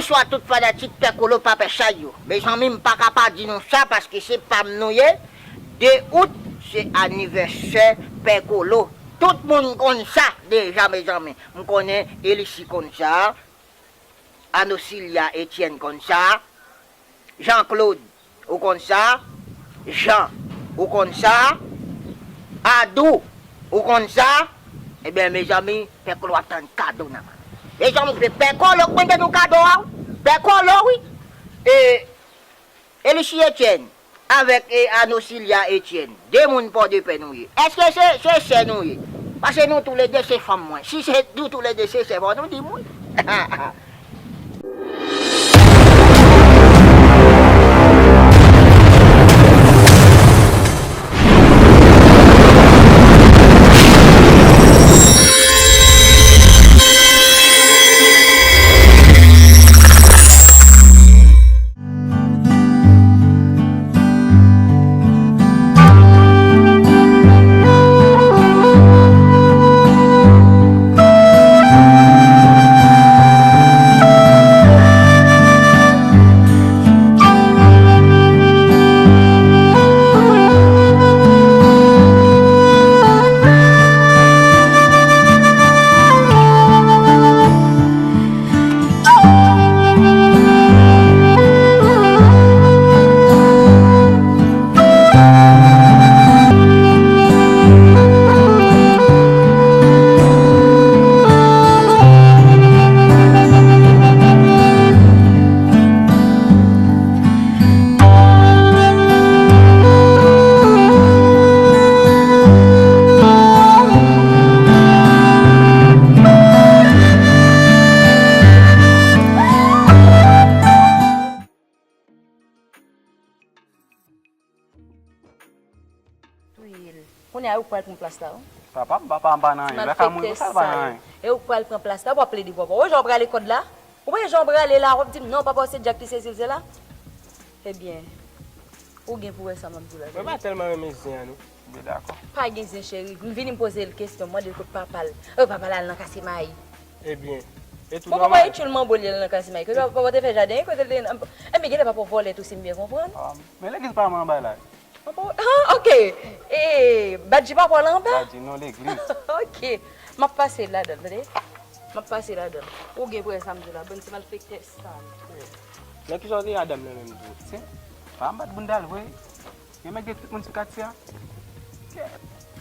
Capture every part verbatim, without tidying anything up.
Bonswa tout fanatik Pè Kolo pa pè chay yo. Mezanmi, m pa ka pa di nou sa paske se pa m nou ye. De out, se anivèsè Pè Kolo. Tout moun konn sa deja, mezanmi. M konnen Elichi konn sa. Anosilia Etienne konn sa. Jean Claude, ou konn sa? Jean, ou konn sa? Adou, ou konn sa? Ebyen, mezanmi, Pè Kolo ap tann kado nan men nou. Mezanmi, Pè Kolo k mande nou kado a, wi. Pè Kolo, wi. E, Elichi Etienne, avèk, e, Anosilia Etienne. De moun Pòdepè nou ye. Èske se, se sè nou ye? Paske nou toulede se fanm mwen. Si se nou toulede se sè, fò nou di m wi. Touye l. Kounye a, ou k pral pran plas la, wi. Papa, m papa, m pa nan anyen. Lè ka mouri konsa, l pa nan anyen. E ou k pral pran plas la, w ap plede papa. Ou wè jan w prale kòd la? Ou wè jan w prale la, w ap di m non, papa w se djak li sezi l se la? Ebyen, ou gen pou wè sa m ap di w la. Mwen pa tèlman renmen zen an non. Mwen dakò. Pa gen zen cheri. M vini m poze l kesyon, m mande l kot papa l. Oh, papa l al nan kase mayi. Ebyen, e tou nòmal. Bon, papa itjou l manbo li al nan kase mayi. Kote papa te fè jaden, kote l te. Ebyen, genlè papa w vòlè tou si m byen konprann. Ah, men legliz pa mwen anba la. Papa w, ah, ok. E, badji papa w la anba? Badji non legliz. Ok. M ap pase ladan l, tande? M ap pase ladan l. Ou gen pou wè sa m di w la, bann ti malfektè sal. Nan kisa w te ye a dam nan menm tou? Se, pa m bat bounda l vre. Gen mèt gen tout moun sou katye a. Kèt.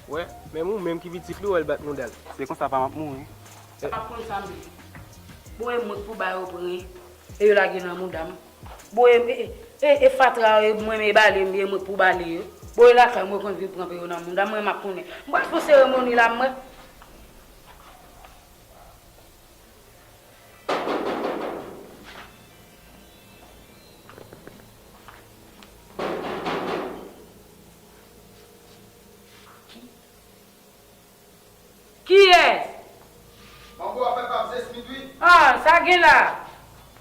Wè, menm ou menm ki pitit li, ou wè l bat bounda l. Se konsa pa m ap mouri. Sa p ap konn sa m vle. Bon, e mwen k pou ba yo pran. E yo lage nan bounda m. Bon, e, e, e, e fatra yo, e mwen menm e bale m, e mwen k pou bale yo. Bon, e lakay mwen konn vin pran yo nan bounda m, mwen m ap konnen. M pral fè seremoni la, mwen. Kiyès? Manbo ap fè pa m se Smith wi. Ah, sa gen la?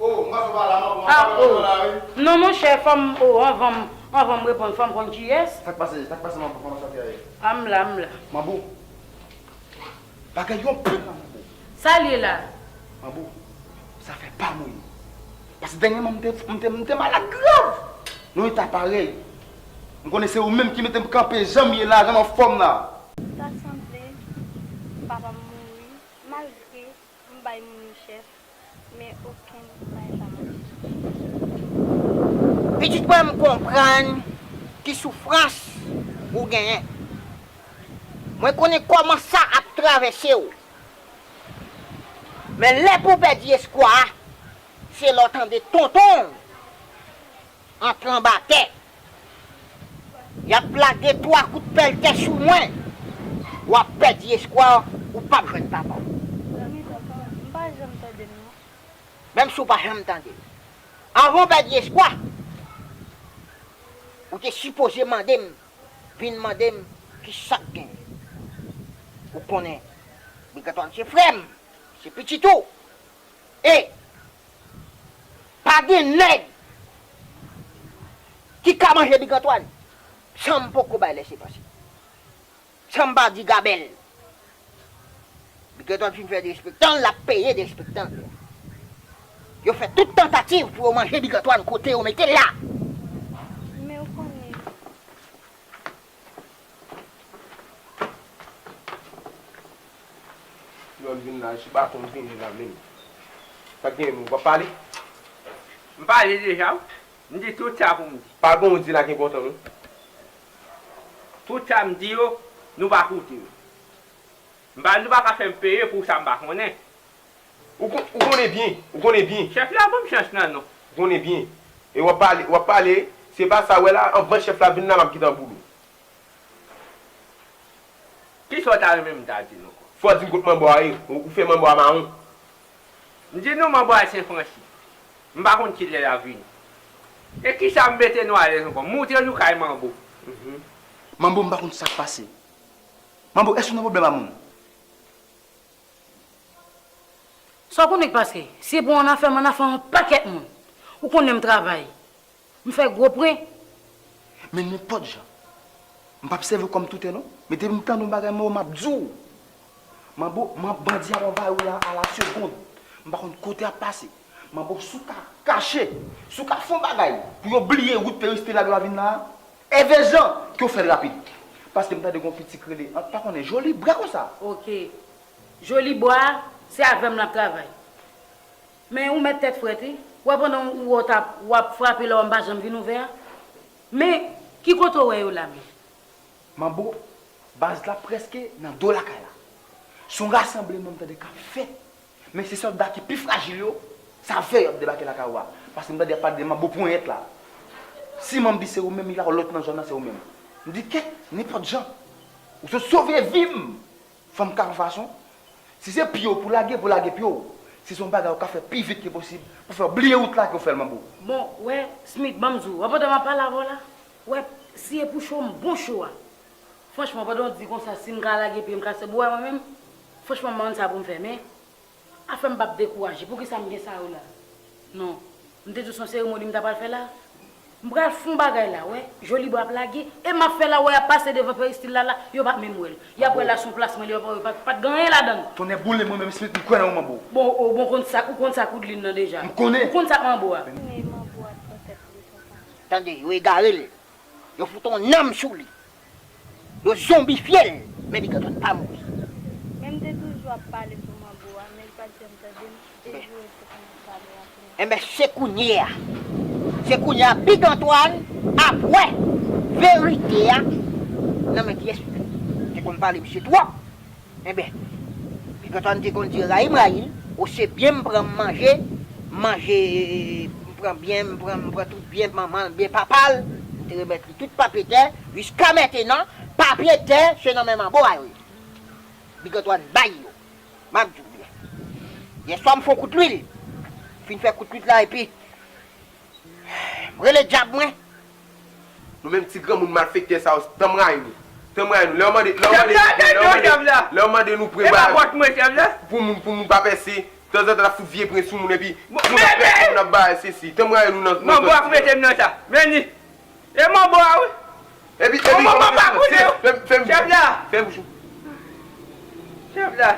Oh, m panse w pa la, Manbo, m ap pale avè w la wi. Non, monchè, fò m, oh, anvan m, anvan m reponn, fò m konn kiyès. Sa k pase, sa k pase, Manbo, kòman sa te ye? Ah, m la, m la. Manbo. Bagay yo anpil la, Manbo. Sa l ye la? Manbo, sa fè pa mwen. Paske dènyèman, m te, m te, m te malad grav. Nan yon eta parèy. M konnen se ou menm ki mete m kanpe jan m ye la, jan m anfòm la. Ta sanble papa m mouri, malgre m bay moun yo chèf, men okenn bagay pa mache. Pitit mwen, m konprann ki soufrans ou genyen. Mwen konnen kòman sa ap travèse w. Men lè pou w pèdi espwa a, se lè w tande tonton w antre anba tè. Y ap lage twa kout pèl tè sou mwen. W ap pèdi espwa w, ou p ap jwenn papa w. Zanmi, papa, m pa janm tande l non. Menm si w pa janm tande l. Anvan w pèdi espwa, ou te sipoze mande m, vin mande m kisa k genyen. Ou konnen, Big Antoine se frè m, se pitit ou. E pa gen nèg ki ka manje Big Antoine san m poko bay lèsepanse. San m pa di gabèl. Big Antoine fin fè derespektan l, l ap peye derespektan l. Yo fè tout tantativ pou yo manje Big Antoine kote yo mete l la. Men ou konnen. Lè m vin la, se baton m vini la menm. Sa k gen menm, w ap pale? M pale deja, wi. M di tout sa pou m di. Pa gen yon di la ki enpòtan, non. Tout sa m di yo, nou pa koute yo. M pa, nou pa ka fè m peye pou sa m pa konnen. Ou kon-, ou konnen byen, ou konnen byen. Chèf la ban m chans nan non. Ou konnen byen. E w ap pale, w ap pale, se pa sa w wè la, anvan chèf la vin la, m ap kite an boul ou. Kisa w ta renmen m ta di nou ankò? Fò w di m kot manbo a ye, ou, ou fè manbo a mawon. M di nou manbo a Sen Fransi. M pa konn kilè l ap vini. E kisa m mete nou alèz ankò? M moutre nou kay manbo. Mhm. Manbo, m pa konn sa k pase. Manbo, èske w nan pwoblèm a moun? Sa w konnen k pase? Si e pou annafè, m annafè yon pakèt moun. Ou konnen m travay. M fè gwo pwen. Men nenpòt jan. M p ap sèvi w kòm toutè non. Men depi m tande yon bagay manbo, m ap di w. Manbo, man-, bandi ap anvayi w la a la segond. M pa konn kote y ap pase. Manbo, si w ka kache, si w ka fè yon bagay pou yo bliye wout Peristil la yo vin la a, Èvè Jan, ke w fè l rapid. Paske m tande gen yon pitit k rele, an, pa konnen, Joli Bwa konsa. Oke. Joli Bwa, se avè m l ap travay. Men ou mèt tèt frèt, wi. W wè pandan ou wè w t ap, w ap frape la, m pa janm vin ouvè a. Men, ki kote w wè yo la menm? Manbo, baz la prèske nan do lakay la. Se yon rasanbleman m tande k ap fèt. Men se sòlda ki pi frajil yo, sa fè y ap debake lakay ou a. Paske m tande y ap pale de manbo ponyèt la. Si manm di se ou menm, y a lòt nan zòn nan, se ou menm. M di kèt, nenpòt jan. Ou sot sove vi m. Fanm ka fè fason. Si se pye w pou lage, pou lage pye w. Si se yon bagay ou ka fè pi vit ke posib, pou fè w bliye wout la ke w fè l manbo. Bon, wè, Smith, ban m di w, wè pandan m ap pale avè w la, wè, si e pou cho m, bon cho a. Franchman, pandan w di konsa, si m ka lage pye m kase bwa mwen menm, franchman, m pa konn sa pou m fè, men afè m p ap dekouraje. Poukisa m gen sa yo la? Non. M te di w se yon seremoni m ta pral fè la. M pral fè yon bagay la, wè. Joli Bwa ap lage. E m ap fè la, wè, y ap pase devan Peristil la, la. Yo p ap menm wè l. Y ap wè l la, se yon plas mwen li, yo pa, yo pa, pa t gen anyen ladan l. Tonnè boule, mwen menm, Smith, m kwè nan ou, manbo. Bon, o, bon, konn sa, ou konn sa Koudlin nan deja. M konnen. Ou konn sa k manbo a. Men manbo a t pran tèt li tonton. Tande, yo egare l. Yo fout yon nanm sou li. Yo zonbifye l, men Big Antoine pa mouri. Men m te toujou ap pale sou manbo a, men l pa t janm tande m, e jwe se konn ap pale a pou mwen. Enben, se kounye a. Se kounye a Big Antoine ap wè verite a nan men kiyès li. Te konn pale misye twòp. Enben, Big Antoine te konn di rayi m rayi l, ou se byen m pran m manje, m manje, m pran byen, m pran, m pran tout byen manman l, byen papa l, m te remèt li tout papye tè, jiska mentenan, papye tè, se nan men manbo a yo ye. Big Antoine bay yo. M ap di w byen. Yèswa m fè yon kout lwil. Fin fè kout lwil la epi M rele dyab mwen. Nou menm ti granmoun malfektè sa yo, tann m rayi nou. Tann m rayi nou. Lè yo mande, lè yo mande, lè yo mande, lè yo mande nou pran bagay pou moun, pou moun pa pèse, tanzantan n ap fout vye pwen sou moun epi moun ap pèse, moun ap bay sesi. Tann m rayi nou nan, nan zòn. Manbo a k mete m nan sa. Men li. E manbo a wi. Epi, epi manbo pa koute. Fèm, fèm, chèf la. Fèm bouch ou. Chèf la.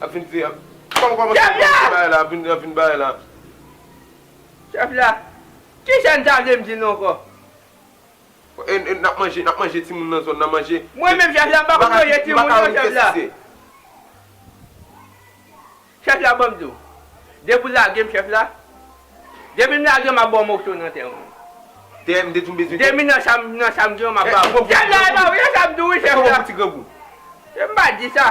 Ap vin di, ap, kòman, kòman, chèf la, ap vin, ap vin bay la. Chèf la, kisa n ta vle m di nou ankò? E, e, n ap manje, n ap manje timoun nan zòn nan manje. Mwen menm, chèf la, m pa konn manje timoun non, chèf la. Chèf la, ban m di w. Depi w lage m, chèf la. Depi m lage w, m ap ba w moso nan tè w. Tè m te tou bezwen tè. Depi nan sa m, nan sa m gen, m ap ba w. Chèf la, e pa vre sa m di w wi, chèf la. Ti grangou. E m pa di sa.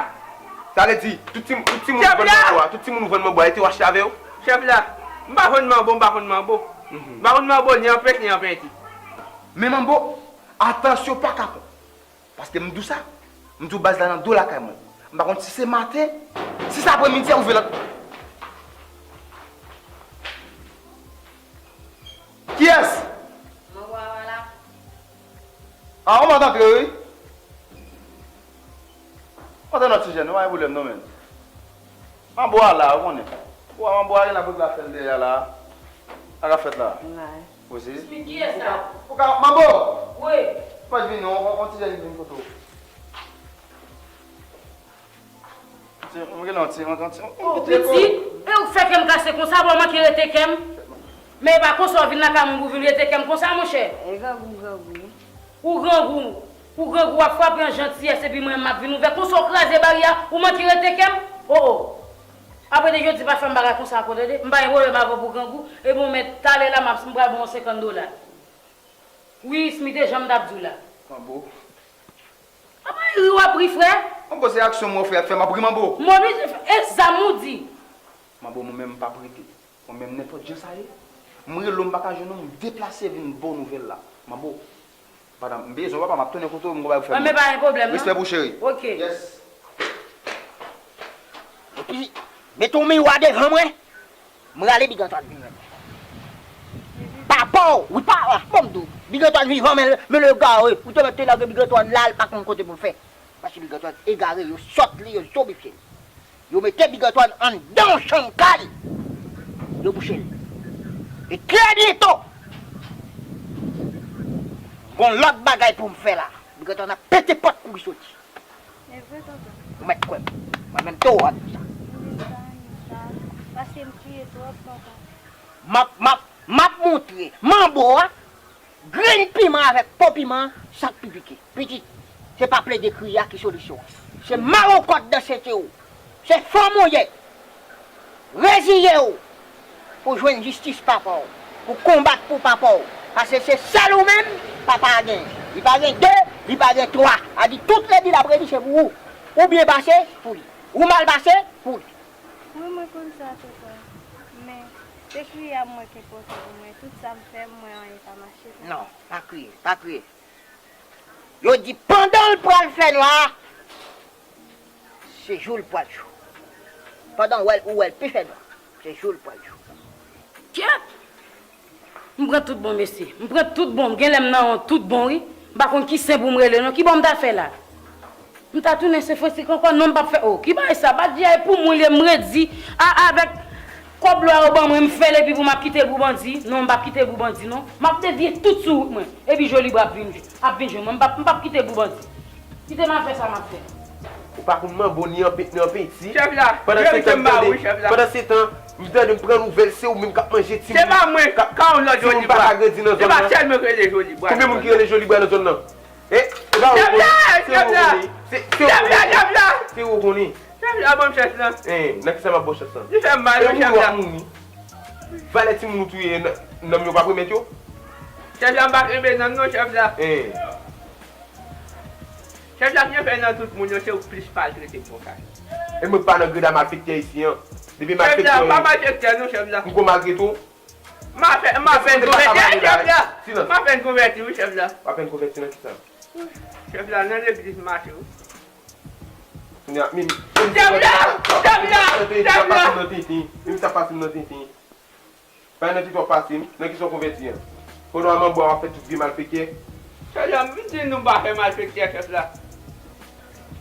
Sa vle di, tout timoun, tout timoun ou vann manbo a, tout timoun ou vann manbo a, e te w achte avè yo? Chèf la, m pa vann manbo, m pa vann manbo. M pa vann manbo ni an pes, ni an penti. Men manbo, atansyon pa kapon. Paske m di w sa, m di w baz la nan do lakay mwen. M pa konn si se maten, si se aprèmidi, a ouvè lòt. Kiyès? Manbo a pa la. A, ou mèt antre, wi. Antre non ti jèn, pa gen pwoblèm non, menn. Manbo a la, ou konnen. Ou wè manbo a gen la pou l fè l dèyè la. Sa k ap fèt la? Osi. Smith, kiyès sa? Ou ka, manbo! Wi. Mwen vin non, on, on ti jèn vin kote w. Ti, mwen gen yon ti, yon, yon ti, yon ti pitit? E Ou fè kè m kase konsa, bon, manke rete kè m. Men e pa konsa w vin lakay mwen pou vin rete kè m konsa, monchè. E grangou, grangou. Ou grangou, ou grangou, w ap frape an jantiyès, epi mwen, m ap vin ouvè. Konsa w kraze baryè a, ou manke rete kè m? O, o. Apre de jodi, pa fè m bagay konsa ankò, tande? M pa gen pwoblèm avè w pou grangou, epi w mèt talè la, m ap, m pral ba w senkant dola. Wi, Smith, e jan m t ap di w la. Manbo. Apa ri w ap ri, frè? Manbo, se aksyon mwen fè, fè m ap ri, manbo. M oblije fè, e zam ou di. Manbo, mwen menm m p ap rete. Mwen menm, nenpòt jan sa ye, m rele w, m pa ka jwenn ou, m deplase vin ba w nouvèl la. Manbo, pandan m bezwen w, papa, m ap tounen kote w, m gon bagay pou fè. Mwen, men pa gen pwoblèm, non. Respè pou cheri. Ok. Yes. Epi, mete yon miwa devan mwen, m rale Big Antoine vin wè mwen. Papa w, wi, pa, ah, bon, m di w, Big Antoine vivan, men, men legare, ou te mèt te lage Big Antoine la, l pa konn kote pou l fè. Paske Big Antoine egare, yo sòt li, yo zobifye li. Yo mete Big Antoine anndan yon chanm kay. Yo bouche l. E trè byento, gon lòt bagay pou m fè la. Big Antoine ap pete pòt kouri soti. E vre, tonton. Ou mèt kwè m. Mwen menm tou, w ap di sa. M di sa, m di sa. Paske m kriye twòp, tonton. M ap, m ap, m ap montre manbo a. Grenn piman avèk po piman, sa k pi pike. Pitit, se pa plede kriye a ki solisyon an. Se mare w kòd nan senti w. Se fanm ou ye. Reziye w pou jwenn jistis papa w, pou konbat pou papa w. Paske se sèl ou menm papa a gen. Li pa gen de, li pa gen twa. A di tout ledi l ap redi se pou ou. Ou byen pase, pou li. Ou mal pase, pou li. Wi, mwen konn sa, tonton. Men, se kriye a m wè k enpòtan pou mwen. Tout sa m fè, m wè anyen pa mache pou mwen. Non, pa kriye, pa kriye. Yo di pandan l pral fè nwa, se jou l pral jou. Pandan w wè l, ou wè l pi fè nwa, se jou l pral jou. Kyèt! M pran tout bon, mesye. M pran tout bon. M gen lè m nan wont tout bon, wi. M pa konn ki sen pou m rele, non. Ki bò m ta fè la? M ta tounen Sen Fransik ankò? Non, m p ap fè. O, ki bagay sa? Badji a e pou mwen li ye, m redi a, avèk kòb lwa yo ban mwen, m fè l epi pou m ap kite l pou bandi? Non, m p ap kite l pou bandi, non. M ap devye tout sou wout mwen. Epi Jolibwa ap vin, ap vin jwenn mwen. M p ap, m p ap kite l pou bandi. Kite m ap fè sa m ap fè. Ou pa konn manbo ni an pe-, ni an penti. Chèf la, pandan se tan, tande, pandan se tan, m tande m pran nouvèl, se ou menm k ap manje timoun. Se pa mwen, k ap, ka yon lòt Jolibwa. Timoun pa ka grandi nan zòn nan. Se pa sèl mwen k rele Jolibwa. Konbyen moun ki rele Jolibwa nan zòn nan? E, e pa ou konnen. Se ou konnen. Se, se ou konnen. Se ou konnen. Chèf la, ban m chèf lan. E, nan kisa m ap ba w chèf lan? Li fè m mal, wi, chèf la. E moun w ap mouri. Valè timoun ou touye, nan, nanm yo p ap remèt yo? Chèf la, m pa kenbe nanm non, chèf la. E. Chèf la, byen fè nan tout moun yo, se ou k plis maltrete m konsa. E mwen pa nan greda malfektè isi an. Depi malfektè. Chèf la, m pa malfektè non, chèf la. M ko maltrete w? M apèn, m apèn konvèti, chèf la. Silans. M apèn konvèti, wi, chèf la. W apèn konvèti nan kisa? Chèf la, nan legliz m mache, wi. Kounye a, men, men, chèf la! Chèf la! Chèf la! Menm sa pase m nan tenten. Pa nan tenten w ap pase m. Nan kisa w konvèti an? Pandan w a manbo a w ap fè tout vye malfektè. Chèf la, m di nou pa fè malfektè, chèf la.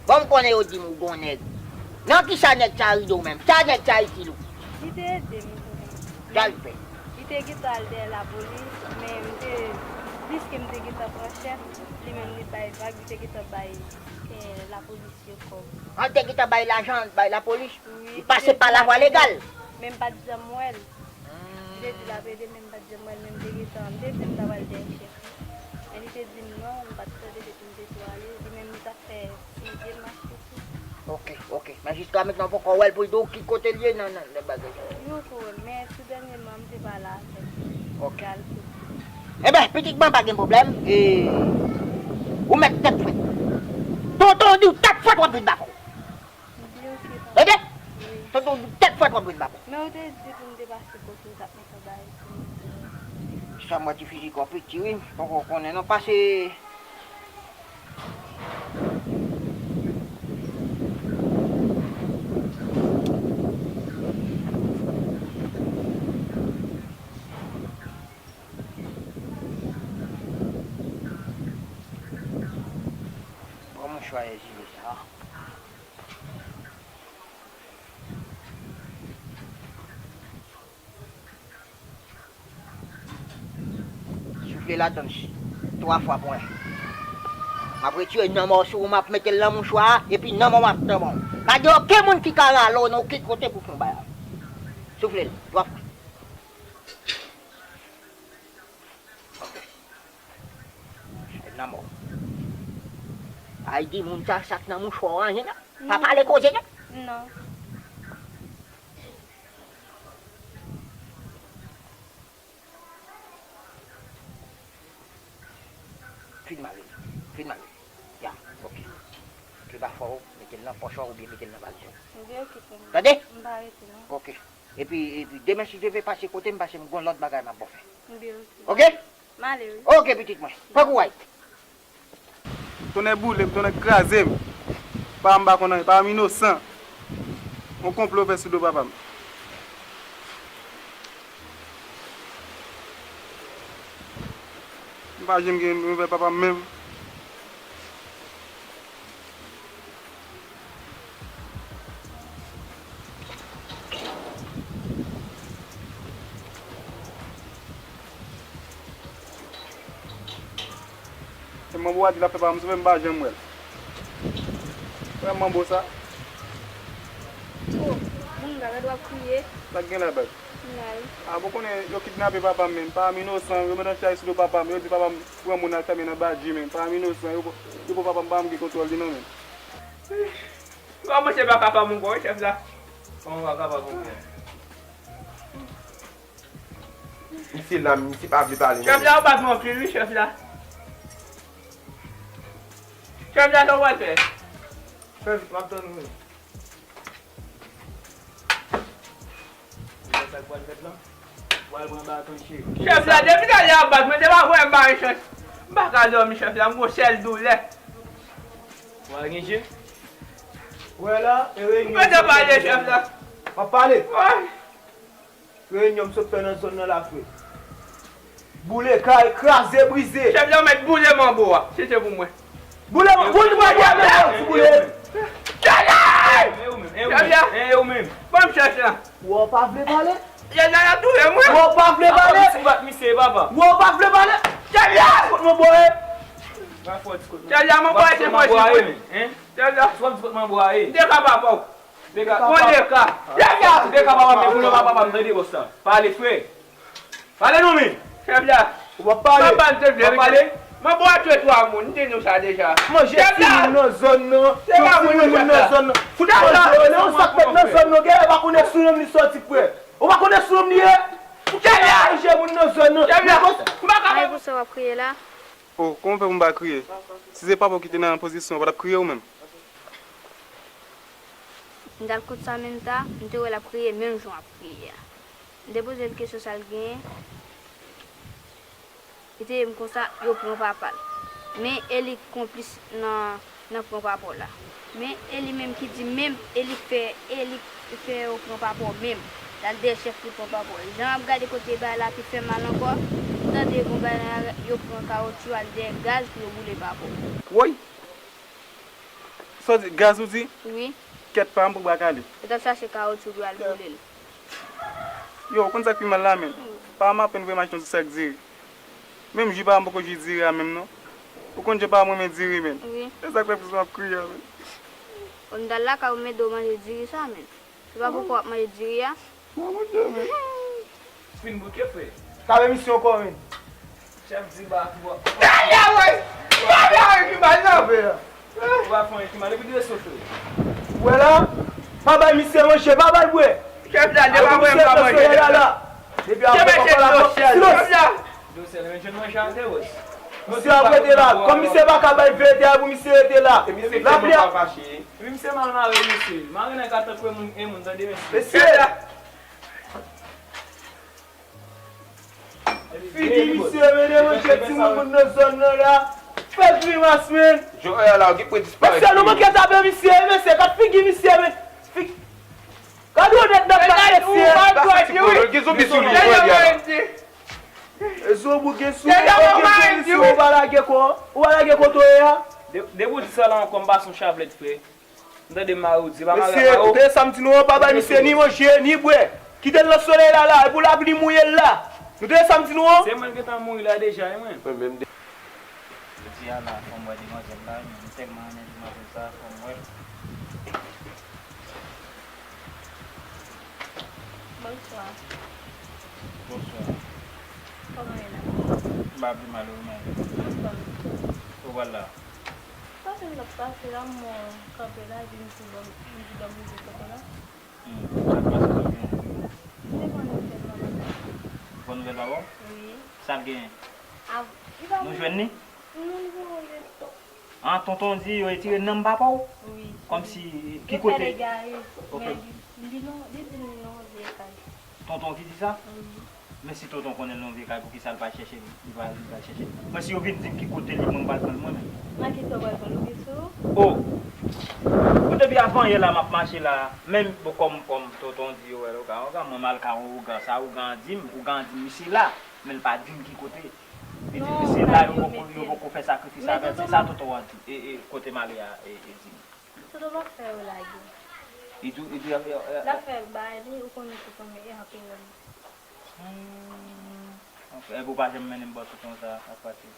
Bon, m konnen yo di m ou gon nèg. Nan kisa nèg sa rive w menm? Sa nèg sa itil ou? Li te ede m, tonton. Sa l fè? Li te gentan al dèyè lapolis, men m te, piske m te gentan pran chèf, li menm li bay vag, li te gentan bay, eh, lapolis yo kòb. An, te gentan bay lajan, bay lapolis? Wi, li pase pa lavwa legal? Men m pa t janm wè l. Li te di l ap ede, men m pa t janm wè l, men m te gentan, m te di m ta pral dèyè chèf li. Men li te di m non, m pa t tande depi m te tou ale. Li menm li t ap fè ti vye mache tou. Ok, ok. Men jiska mentnan w poko wè l pou l di w ki kote l ye nan, nan, nan bagay sa. Li poko wè m, men tou dènyèman m te pale avè l. Ok. Li al kote. Enben, pitit mwen pa gen pwoblèm. E, ou mèt tèt frèt. Tonton di w tèt frèt w ap vin bako. M di ok, papa. Tande? Wi. Tonton di w tèt frèt w ap vin bako. Men ou te di pou m te pase kote w t ap mete anba eti. Sa m wè ti fizik w piti wi, m poko konnen non. Pase. Bon, mouchwa ezile sa. Soufle ladann twa fwa pou mwen. M ap retire nanm ou sou ou, m ap mete l nan mouchwa a, epi nanm ou m ap tanbon. Pa gen okenn moun ki ka rale w nan okenn kote pou fè yon bagay. Soufle l twa fwa. Nan mò. Ay di moun sa, sa k nan mouchwa w an, non. Pa pale koze, non. Non. Fin mare. Fin mare. Ya, ok. Pi ba fò, mete l nan pòch ou oubyen mete l nan valiz ou. Tande? Tande? M pa rete, non. Ok. Epi, epi demen si Dye vle pase kote m, pase m gon lòt bagay m ap ba w fè. Ok? Ok? M ale, wi. Ok, pitit mwen. Pran kouraj. Tonnè boule m, tonnè kraze m. Papa m pa konn anyen, papa m inosan. Yon konplo fè sou do papa m. M pa janm gen nouvèl papa m menm. E manbo a di l ap fè pa m sove, m pa janm wè l. Wè manbo sa. Oh, moun la, gade w ap kriye. Sa k gen la, baz? Nal. A, bon, konnen yo kidnape papa m menm. Papa m inosan, yo met yon chay sou do papa m. Yo di papa m pran moun al fèmen nan badji menm. Papa m inosan, yo, yo pran papa m, papa m gen kontwòl li non menm. Kòman se pa papa m ankò, wi, chèf la? Kòman pa papa m ankò? Misye la, misye pa vle pale. Chèf la, ou bat mwen anpil, wi, chèf la. Chèf la, sa w pral fè? Fè vit, m ap tann ou. Ou wè sa k pral fèt la? Ou pral pran baton, cheri. Chèf la, depi talè a bat mwen, se pa vre m pa gen chans. M pa ka dòmi, chèf la, m gon sèl doulè. Ou pa gen je? Ou wè la, e reyinyon. Mwen te pale, chèf la. W ap pale? Wi. Reyinyon m sot fè nan zòn nan la, frè. Boule kay, kraze, brize. Chèf la, ou mèt boule manbo a, si se pou mwen. Boule manbo, boule manbo a, men sou boule. Chèf la! E ou menm, e ou menm, e ou menm. Ban m chèf la. Ou pa vle pale? Chèf la, y ap touye mwen. Ou pa vle pale? Ou bat misye, papa. Ou pa vle pale? Chèf la! Kot manbo a ye? Chèf la, manbo a se mwen, se mwen. Chèf la. Ou ap di kot manbo a ye? M te ka papa w. Dega. Bon, dega. Dega. Dega papa m, men pou nou pa papa m, tande bòs la. Pale, frè. Pale non, men. Chèf la. Ou pa pale. Papa m te vle. Ou pa pale. Manbo a twe twa moun, m te di w sa deja. Manje timoun nan zòn nan. Se pa moun nan zòn nan. Fout manje yo, non, sa k fèt nan zòn nan, gen pa konnen sou nonm li sòti, frè. Ou pa konnen sou nonm li ye? Chèf la. Manje moun nan zòn nan. Chèf la. Ou pa kapab. Ay, pou sa w ap kriye la. Oh, kòman w fè pou m pa kriye? Si se papa w ki te nan pozisyon, w pa t ap kriye ou menm? M t al kot Samantha, m te wè l ap kriye menm jan w ap kriye a. M te poze l kesyon sa l genyen. Li te di m konsa, yo pran papa l. Men e li k konplis nan, nan pran papa w la. Men e li menm ki di menm, e li k fè, e li k fè yo pran papa w menm. L al dèyè chèf li pran papa w. Jan m ap gade kote bagay la te fè mal ankò, m tande gon bagay nan, yo pran kawotchou al dèyè gaz pou yo boule papa w. Woy! Sa w di, gaz ou di? Wi. Kèt pa m pou bak ale. Yo t ap chache kawotchou pou y al boule l. Yo, ou konn sa k pi mal la, men? Wi. Pa m apèn voye m achte yon ti sak diri. Menm ji pa m poko ji diri a menm, non. Ou konn jan pa m renmen diri, men. Wi. Se sa k fè plis m ap kriye a, men. Ou m t al lakay ou m ede w manje diri sa, men. Se pa poko w ap manje diri a? Mwen monte, men. Fin bouke, frè. Kabe misye ankò, men. Chèf di ba pou. Ay, ay, ay! Ay, ay, ay, ki mal, non! Ou pa fè anyen ki mal, epi dwe soufle. Ou wè la? Pa bay misye manje, pa bay bwè. Chèf la, depi apre m pa manje, chèf la. Depi apre m pa la. Silans. Dosèl, men jwenn manje atè, wè. Misye ap rete la. Kòm misye pa ka bay verite a pou misye rete la. Lapli ap. Epi misye mal mare, mesye. Mare nèg ata kwè moun, e moun, tande, mesye. Mesye! Figi misye, men, demanje timoun nan zòn nan la. Fè grimas, men. Joel la, ki pwen disparèt. Mesye, nou manke tape misye, mesye. Gad figi misye, men. Figi. Gad onèt nèg la, mesye. Gad ti pwen, gen zonbi sou li, frè, li a la. E zonbi gen sou, gen zonbi sou, ou pa lage kò, ou pa lage kote w ye a. De, depi w di sa la ankò, m pase yon chaplèt, frè. M tande mare w di, pa mare, mare w. Mesye, ou tande sa m di nou an, pa bay misye ni manje, ni bwè. Kite l nan solèy la, la, e pou lapli mouye l la. Nou tande sa m di nou an? Se mwen ki gentan mouri la deja, wi, mwen. Mwen menm de. Jodi a la, fò m wè demwazèl la, wi, mwen tèlman renmen demwazèl sa, fò m wè l. Bonswa. Bonswa. Kòman w ye la? M pa pi mal, ou menm? Anfòm. Ou pral la? Pase m t ap pase la, m wè w kanpe la, epi m di bon, m di bon, m di kote la. Hmm, sa k pase, sa k genyen? M te konn nouvèl manman m nan. Bon nouvèl papa w? Wi. Sa l genyen? Av-, li pa Nou jwenn li? Nou, nou voye to. An, tonton di yo retire nanm papa w? Wi. Kòmsi, ki Yo fè kote? l egare, Ok. men li, li non, li di l non vye kay. Tonton ki di sa? Wi. Men si tonton konnen l non vye kay, poukisa l pa chèche li? Li pa, li pa chèche li. Mwen, si yo vin di m ki kote li, mwen, m pral pran l mwen menm. Nan ki to pral pran l, ou gen sou? Oh! Ou depi avan yè la, m ap mache la, menm bon, kòm, kòm tonton di yo, wè, ougan, ougan, mwen, m al ka yon ougan, sa ougan an di m, ougan an di m, misye la, men l pa di m ki kote. Li di m, misye la, yo poko, yo poko fè sakrifis avè l, se sa tonton an di, e, e, kote m ale a, e, e, di m. Tonton pa fè yo lage. Li di, li di, e, e, L ap fè bagay li, ou konnen tonton e anpil. Hmm. Ok, epi ou pa janm mennen m bò tonton sa ap pase?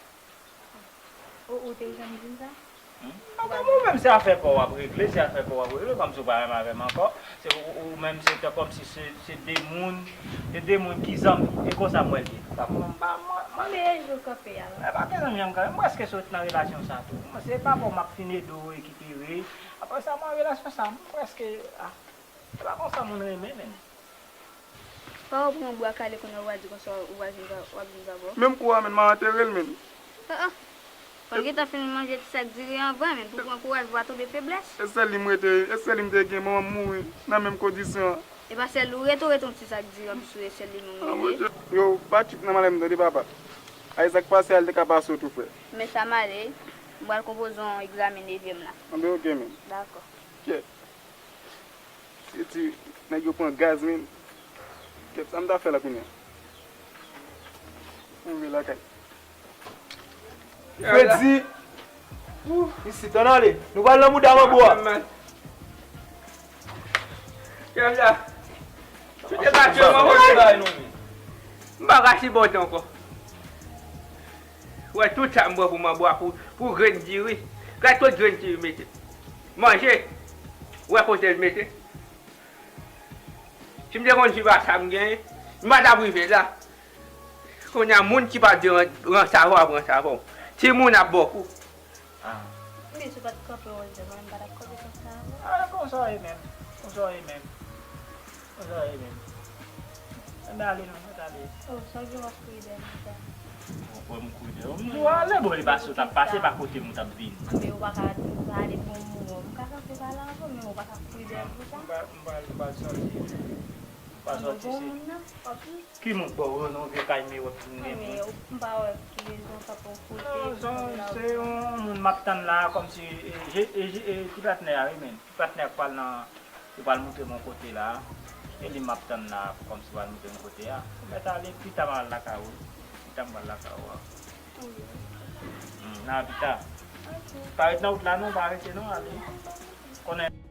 Ou, ou te janm di m sa? Hmm? Ou menm se afè pa w w ap regle, se afè pa w w ap regle, kòmsi ou pa renmen avè m ankò. Se ou, ou menm se te kòmsi se, se de moun, se de moun ki zanmi. E konsa m wè l ye. Sa mwen, m pa, mwen, mwen. Mwen e jou kanpe a. E pa gen zanmi an kanmenm, m prèske sot nan relasyon sa tou. Mwen se papa w m ap fin ede w rekipere. Apre sa, mwen relasyon sa, m prèske, ah, se pa konsa moun renmen, men. Pa w pran bwa kale kounye a w a di konsa w a vin, w ap vin papa w. Menm kou a menm, m a antere l menm. Ah, ah. Fò l gentan fin manje ti sak diri an vre, men pou pran kouraj, pou pa tonbe feblès. E sèl li m rete, e sèl li m te gen, manman m mouri nan menm kondisyon an. E pa sèl ou rete, ou rete yon ti sak diri anplis ou e sèl li menm ou rete. Yo, pa tchit nan malè m tande papa. Ayizak pase a, li te ka pase w tou frè. Men sa m ale, m pral konpoze yon egzamen nevyèm la. Anben ok menm. Dakò. Kyèt. Se ti nèg yo pran gaz men. Kèt sa m ta fè la kounye a. Mwen vin lakay. Fredi. Isit ann ale. Nou pral nan mouda manbo a. Kèm la. Ou te pati manbo a. M pa ka sipòte ankò. Wè tout sa m pran pou manbo a pou, pou grenn diri. Gad tout grenn diri mete. Manje. Ou wè kote l mete. Si m te konn si pa sa m genyen, m pa t ap rive la. Kounye a moun ki pa t de ran, ran savon ap ran savon. Timoun ap bò kou. Men si w pa t kanpe yon lè mwen, m pa t ap kanpe konsa avè w. Ah, konsa w ye menm. Konsa w ye menm. Konsa w ye menm. Ann ale non, ann ale. Oh, sa w gen w ap kriye dèyè m konsa? Ou kwè m kouri dèyè w? M di w ale, bon, e pa si w t ap pase, e pa kote m ou t ap vini. Anben ou pa ka di m sa, ale pou yon moman. M ka kanpe pale avè w, men ou pa ka kouri dèyè m konsa. M pral, m pral, m pral sòti. M pral sòti se. Bon moun nan, w ap di. Ki moun k ba w non vye kay me w ap vin gen moun? M pa wè ki rezon sa pou w koute. Non, se yon, se yon moun m ap tann la, kòmsi, e, e, e, ti patnè a, wi, men. Ti patnè a k pral nan Li pral moutre m yon kote la. E li m ap tann la, kòmsi pral moutre m yon kote a. Ou mèt ale, pita m al lakay ou. Pita m pral lakay ou a. Hmm, nan pita. Pa ret nan wout la non, pa rete non, ale. Konnen.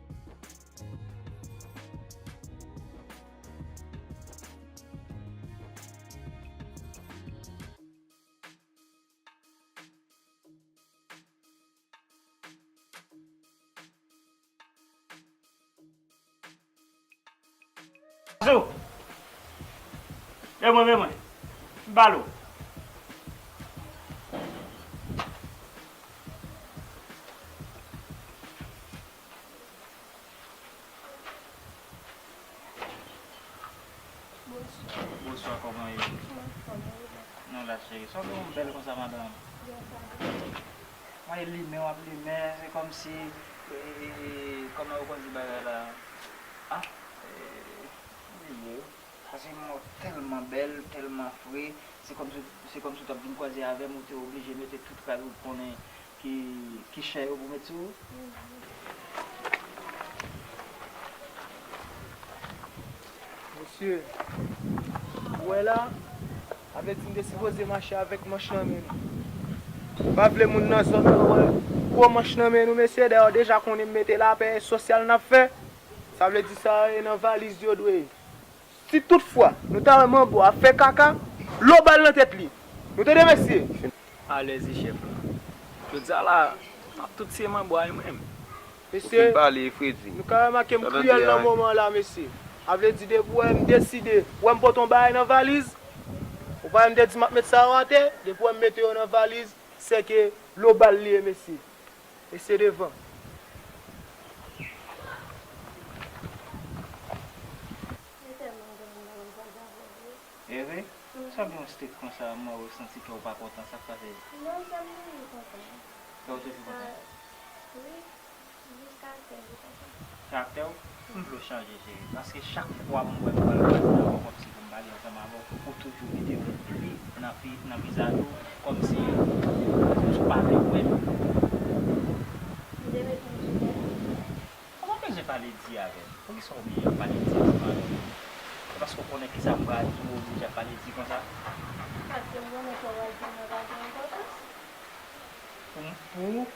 Zo! Men mwen, men mwen. M balo. Bonswa, kòman w ye? Non la cheri, sa w gen yon bèl konsa madanm? Mwen limen w ap limen, se kòmsi, e, e, e, kòman yo konn di bagay la? Ah, e, m bliye wi. Paske mwen tèlman bèl, tèlman fre, se kòmsi, se kòmsi w t ap vin kwaze avè m, ou te oblije mete tout rad ou konnen ki, ki chè yo pou met sou ou. Mesye, ou wè la, sa vle di m te sipoze mache avèk manch nan men nou. M pa vle moun nan zòn nan wè gwo manch nan men nou, mesye, dayè w deja konnen m mete lapè e sosyal n ap fè. Sa vle di sa e nan valiz yo dwe ye. Si toutfwa nou ta wè manbo ap fè kaka, lo bal nan tèt li. Nou tande, mesye? Alèz wi chèf la. Jodi a la, n ap tout siye manbo a wi mwen menm. Mesye, nou ka remake m kriyèl nan moman la, mesye. A vle di depi w wè m deside, w wè m pote yon bagay nan valiz, ou pa wè m te di m ap met sa yo atè, depi w wè m mete yo nan valiz, sèke lobal li ye, mesye. Mesye devan. Ere, sa gen yon state konsa, mwen wè w santi kè w pa kontan, sa k pase? Non, sè m toujou kontan. Kè w toujou kontan? Wi, jiskaskè li kontan. Karaktè w? M vle w chanje, cheri, paske chak fwa m wè m pral pale nan kò kòmsi pou m pale ansanm avè w, ou toujou mete yon pli nan vi-, nan vizaj ou, kòmsi, kòmsi w pa vle wè m. M te mete yon pli bèl. Ou pa bezwen pale di avè m. Poukisa w oblije ap pale di ansanm avè m? Se paske w konnen kisa m pral di, ou oblije ap pale di konsa? Paske m konnen sa w pral di m nan pa gen enpòtans. Pou m, pou ou?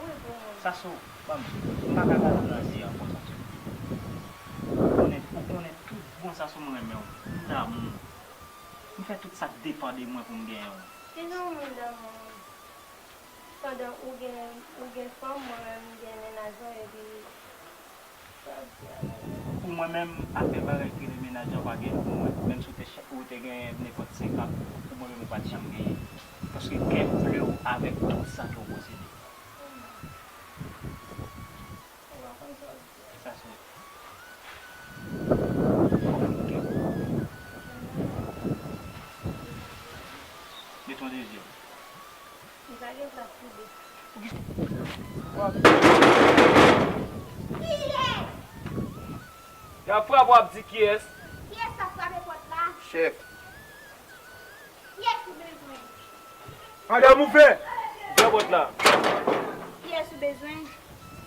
Wi, pou mwen. Sasou, ban m di w, m pa ka gade w nan zye ankò, Sasou. Ou konnen, ou konnen tout bon, Sasou, m renmen w. M damou w. M fè tout sa k depann de mwen pou m genyen w. Kijan yon moun damou w? Pandan ou gen, ou gen fanm, mwen menm m gen mennaj mwen, epi sa w ap di a la. Pou mwen menm, afè bagay ki rele mennaj lan pa gen l pou mwen. Menm si w te, ou te gen nenpòt senkant, pou mwen menm ou pa t janm genyen. Paske kè m vle w avèk tout sa ke w posede. Ou pa konn sa w ap di a. Sa se Mete yon dezyèm. Li pa gen plas pou de. Y ap frape, w ap di kiyès? Kiyès k ap frape pòt la? Chèf. Kiyès ou bezwen? Madanm, ouvè! Ouvè pòt la. Kiyès ou bezwen?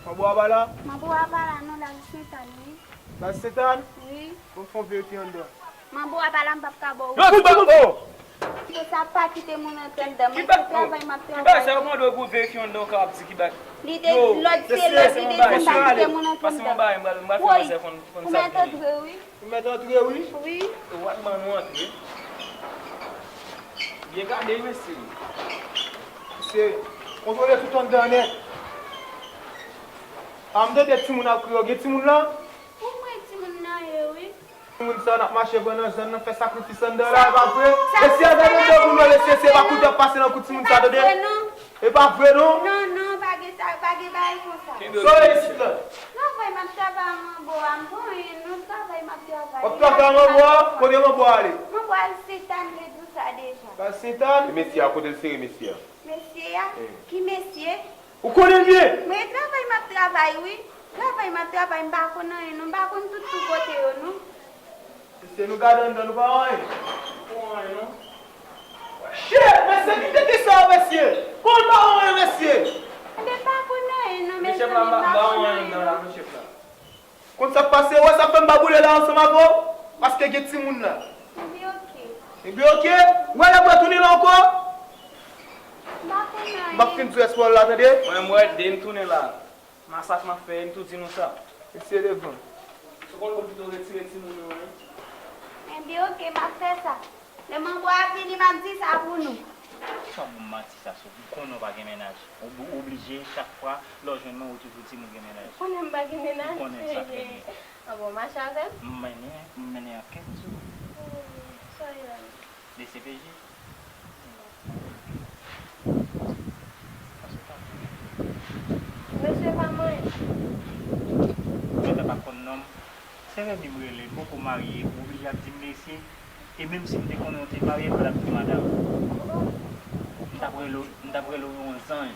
Manbo a pa la? Manbo a pa la non, l al Sentàn, wi. L al Sentàn? Wi. Bon, fè w verifye anndan. Manbo a pa la, m p ap ka ba w. Non, tout moun, oh! Pou sa, pa kite moun antre anndan. Mwen se travay m ap travay. Ki bagay sa yo mande w pou verifye anndan, w ka ap di ki bagay? Li te, lòd se lòd, li te di m pa kite moun antre anndan. Pase yon bagay, m pral, m pral fè manzè konn, konn sa k genyen. Ou mèt antre, wi. Ou mèt antre, wi. Wi. Ou pa t ban nou antre. Byen gade, mesye. Mesye, kontwole tout anndan nèt. A, m tande timoun ap kriye. Gen timoun la? Ou kwè timoun nan ye, wi. Timoun sa n ap mache pran nan zòn nan, fè sakrifis anndan la, e pa vre? Mesye, gade anndan pou nou, mesye, se pa kout ap pase nan kou timoun sa, tande? E pa vre non. E pa vre non. Non, non, pa gen sa, pa gen bagay konsa. Sa w ye isit la? Travay m ap travay a manbo a, m pa anyen non, travay m ap travay. W ap travay a manbo a? Kote manbo a ale? Manbo a al Sentàn, m te di w sa deja. Al Sentàn? E mesye a, kote l sere mesye a? Mesye a? Ki mesye? Ou konnen l byen? Mwen travay m ap travay wi. Travay m ap travay, m pa konn anyen non, m pa konn tout tou kote yo non. Mesye, nou gade anndan, nou pa wè anyen. Shit, mesye, ki tete sa yo, mesye? Kòman pa wè anyen, mesye? Enben, pa konn anyen non, mezanmi, m pa konn anyen non. Konn sa k pase, ou wè sa k fè m pa boule la ansanm avè w? Paske gen timoun la. Ebyen, oke. Ebyen, oke. Ou wè lè m retounen la ankò? M pa konn anyen. M ap fin di w espwa w la, tande? Mwen, m wè, de m tounen la. Masak m ap fè, m tou di nou sa. Mesye devan. Si w konn pou pito retire timoun yo, wi. Enben, oke, m ap fè sa. Lè manbo a vini, m ap di sa pou nou. Sa w ban m manti sa, Sou? M konnen w pa gen mennaj. Ou, ou oblije, chak fwa, lè w jwenn mwen, ou toujou di m ou gen mennaj. Ou konnen m pa gen mennaj? M konnen sa trè byen. An bon, mache avè m? M mennen, m mennen ankèt sou ou. Oh, sa w ye la? D C P J. Mesye pa manyen. Mwen pa konn non m. Se Remy m rele, m poko marye, ou oblije ap di m mesye. E menm si m te konnen w te marye, m pa t ap di madanm. M t ap rele w, m t ap rele w yon zanj.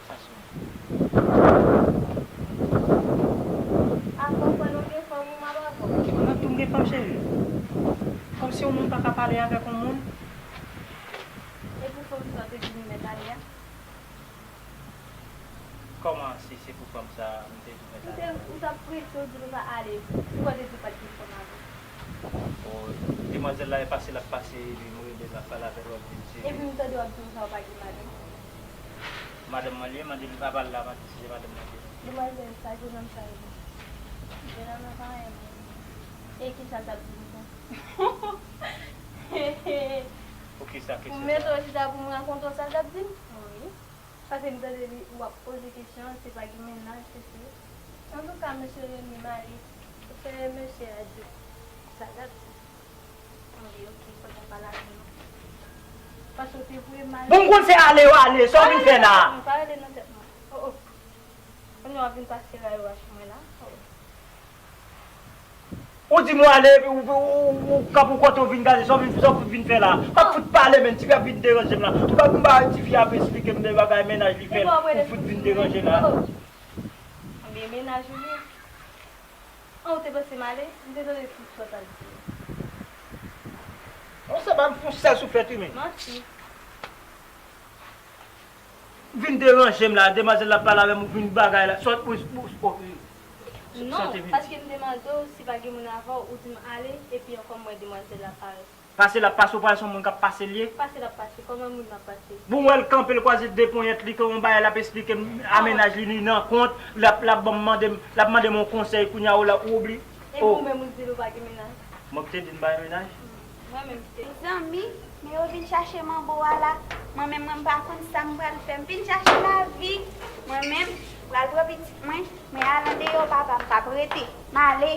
Sa sou. Avan w kwè nou gen fanm, ou m ap avan w. Mwen tou m gen fanm, cheri. Kòmsi yon moun pa ka pale avèk yon moun? E pou fanm sa w te di m mèt ale a? Kòman si se pou fanm sa a, m te di w mèt ale? Ou te, ou t ap prese, ou di nou pa ale. Poukisa w te di w pa t gen fanm avan? O, demwazèl la e pase l ap pase, epi m rele l ap pale avè l, w ap di l se. Epi m tande w ap di m sa w pa gen madanm. Madanm mwen li ye, mande li pa pale la, pa di si se madanm mwen li ye. Demwazèl sa, jennonm sa rele. Jennonm nan pa renmen. E kisa l t ap di m tou? Pou kisa kesyon sa? Pou m mete w chita pou m rakonte w sa l t ap di m? Wi. Paske m tande li, w ap poze kesyon, se pa gen mennaj, se, se. Antouka, mesye Remy, m ale. Ou fè mesye a di sa l ap di. Anvi, ok, fòk mwen pale avè nou. Paske w te voye m ale. Bon, m konn se ale w ale, sa w vin fè la? Mwen pa rele nan tèt mwen. Oh, oh. Kounye a w ap vin pase ray ou a sou mwen la. Oh. Ou di m w ale epi ou, ou, ou, ou kanpe w kote w vin gade sa w vin, sa w fout vin fè la. Pa fout pale menm, tifi ap vin deranje m la. Ou pa konn bagay tifi ap esplike m de bagay mennaj li fè l, ou fout vin deranje la. Anbyen mennaj ou ye. An ou te panse m ale? M te tande tout sa w t ap di. Bon, sa pa m fon sèl souflèt wi men. Manti. Vin deranje m la, demwazèl la pale avè m, ou vin bagay la. Sòt, ou, ou, ou, Non, paske m te mande w si pa gen moun avè w, ou di m ale, epi ankò m wè demwazèl la parèt. Pase l ap pase, ou pa wè se yon moun k ap pase l ye? Pase l ap pase, kòman moun nan pase? Bon, m wè l kanpe, l kwaze de ponyèt li, kon yon bagay l ap esplike m, a mennaj li, li nan kont, l ap, l ap ban m mande m, l ap mande m yon konsèy, kounye a ou la, ou oubli. Epi ou menm ou di l ou pa gen mennaj? Mwen ki te di m pa gen mennaj? Mwen menm te. Zanmi, men yo vin chache manbo a la. Mwen menm, mwen m pa konn sa m pral fè. M vin chache lavi. Mwen menm, m pral pran pitit mwen, mwen al andeyò papa, m p ap rete. M ale.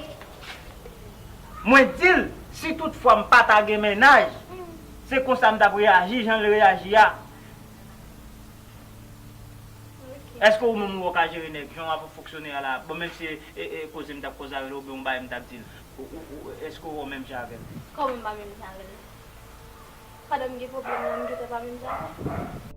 Mwen di l, si toutfwa m pa ta gen mennaj, se konsa m t ap reyaji, jan l reyaji a. Èske ou menm ou wè w ka jere nèg? Jan w ap fonksyone a la, bon, menm si e, e, koze m t ap koze avè l oubyen yon bagay m t ap di l, ou, ou, ou, èske ou wè w menm jan avè l? Kòman m pa menm jan avè l? Pandan m gen pwoblèm nan, m gentan pa menm jan avè l?